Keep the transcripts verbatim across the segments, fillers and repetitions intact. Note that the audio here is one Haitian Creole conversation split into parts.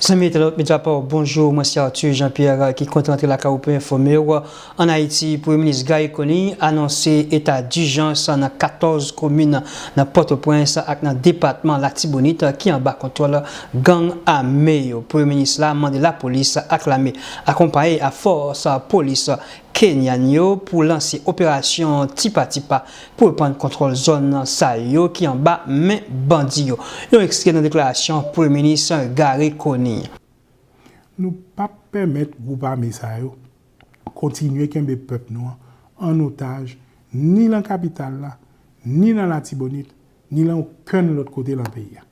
Zanmi entènot Mediapart, bonjou, mwen se Arthur Jean-Pierre ki kontan antre lakay ou pou enfòme w. Ann Ayiti, Premye Minis Garry Conille anonse eta dijans nan katòz komin nan Pòtoprens ak nan depatman Latibonit ki anba kontwòl gang ame yo. Premye Minis la mande lapolis ak lame akonpaye a fòs polis kenyan yo pou lanse operasyon tipa tipa pou reprann kontwòl zòn sa yo ki anba men bandi yo. Yon ekstrè nan deklarasyon Premye Minis Garry Conille. Nou p ap pèmèt gwoup ame sa yo kontinye kenbe pèp nou an an otaj, ni nan kapital la, ni nan Latibonit, ni nan okenn lòt kote nan peyi a.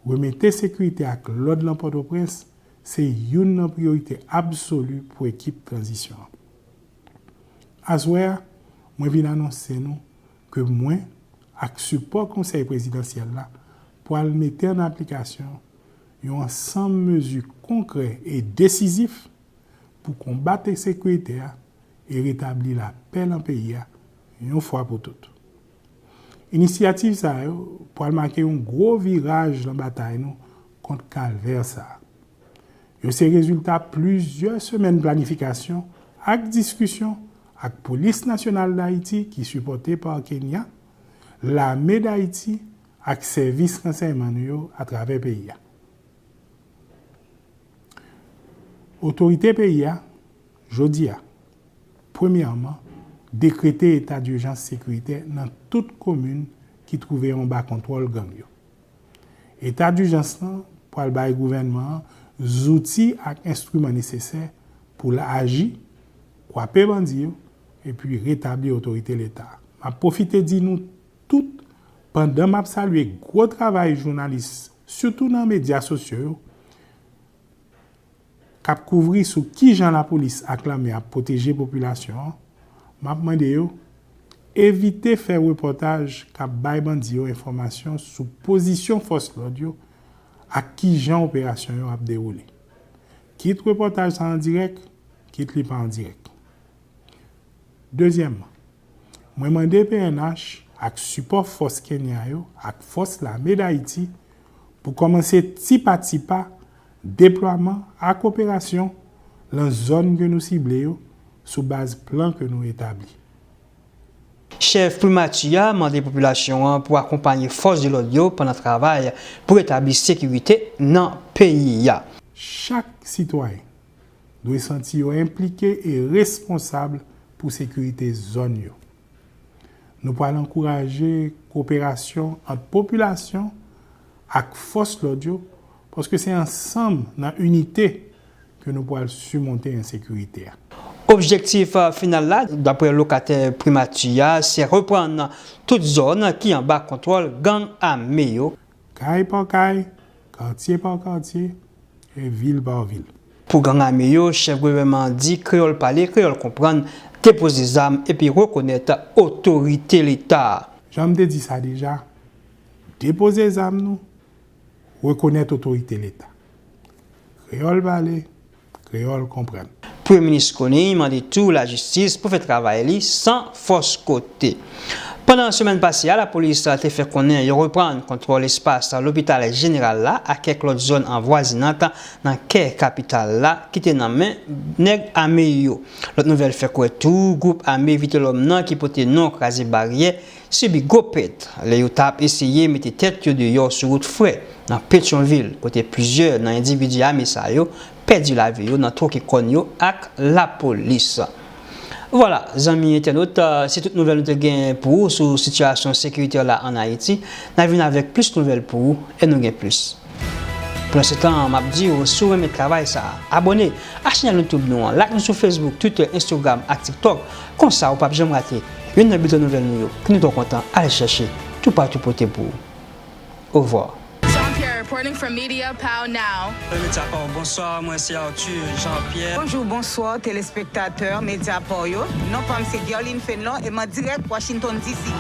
Remete sekirite ak lòd nan Pòtoprens se youn nan priyorite absoli pou ekip tranzisyon an. Aswè a, mwen vin anonse nou ke mwen, ak sipò Konsèy Prezidansyèl la, pral mete an aplikasyon yon ansanm mezi konkrè e desizif pou konbat ensekirite a e retabli lapè nan peyi a yon fwa pou tout. Inisyativ sa yo pral make yon gwo viraj nan batay nou kont kalvè sa a. Yo se rezilta plizyè semèn planifikasyon ak diskisyon ak Polis Nasyonal Dayiti ki sipòte pa Kenya, Lame Dayiti ak sèvis ransèyman nou yo atravè peyi a. Otorite peyi a, jodi a, premyèman, dekrete eta dijans sekiritè nan tout komin ki twouve yo anba kontwòl gang yo. Eta dijans lan pral bay gouvènman an zouti ak enstriman nesesè pou l aji, kwape bandi yo, epi retabli otorite Leta. M ap pwofite di nou tout, pandan m ap salye gwo travay jounalis, sitou nan medya sosyo yo, k ap kouvri sou kijan lapolis ak lame ap pwoteje popilasyon an, m ap mande yo evite fè repòtaj k ap bay bandi yo enfòmasyon sou pozisyon fòs lòd yo ak kijan operasyon yo ap dewoule. Kit repòtaj sa an dirèk, kit li pa an dirèk. Dezyèmman, mwen mande P N H ak sipò fòs Kenya yo ak fòs lame Dayiti pou kòmanse tipa tipa deplwaman ak operasyon lan zòn ke nou sible yo sou baz plan ke nou etabli. Chèf Primati a mande popilasyon an pou akonpanye fòs de lòd yo pandan travay pou retabli sekirite nan peyi a. Chak sitwayen dwe santi yo enplike e responsab pou sekirite zòn yo. Nou pral ankouraje koperasyon ant popilasyon ak fòs lòd yo, paske se ansanm nan inite ke nou pral simonte ensekirite a. Objektif, euh, final la, daprè lokatè Primati a, se reprann tout zòn ki anba kontwòl gang ame yo. Kay pa kay, katye pa katye, e vil pa vil. Pou gang ame yo, chèf gouvènman an di kreyòl pale, kreyòl konprann, depoze zam epi rekonèt otorite Leta. Jan m te di sa deja, depoze zam nou, rekonèt otorite Leta. Kreyòl pale, kreyòl konprann. Premye Minis Conille mande tou lajistis pou fè travay li san fòs kote. Pandan semèn pase a, lapolis te fè konnen yo reprann kontwòl espas lopital jeneral la ak kèk lòt zòn anvwazinant nan kè kapital la ki te nan men nèg ame yo. Lòt nouvèl fè kwè tou, gwoup ame Vitelòm nan ki pote non Kraze Baryè sibi gwo pèt lè yo t ap eseye mete tèt yo deyò sou wout frè nan Petyonvil, kote plizyè nan endividi ame sa yo pèdi lavi yo nan twoke kòn yo ak lapolis. Vwala, zanmi entènot, se tout nouvèl nou te gen pou ou sou sitiyasyon sekirite la ann Ayiti. N a vin avèk plis nouvèl pou ou e nou gen plis. Pandansetan, m ap di w, si w renmen travay sa a, abòne a chanèl YouTube nou an, like nou sou Facebook, Twitter, Instagram ak TikTok. Konsa, ou p ap janm rate youn nan bilten nouvèl nou yo, ke nou twò kontan al chèche toupatou pote pou ou. Au revoir. Jean-Pierre reporting from Media Pow Now. Hey, Mediapart, bonswa, mwen se Arthur Jean-Pierre. Bonjou, bonswa, telespektatè Mediapart yo. Non pa m se Guerline Fenlon e m an dirèk Washington D C.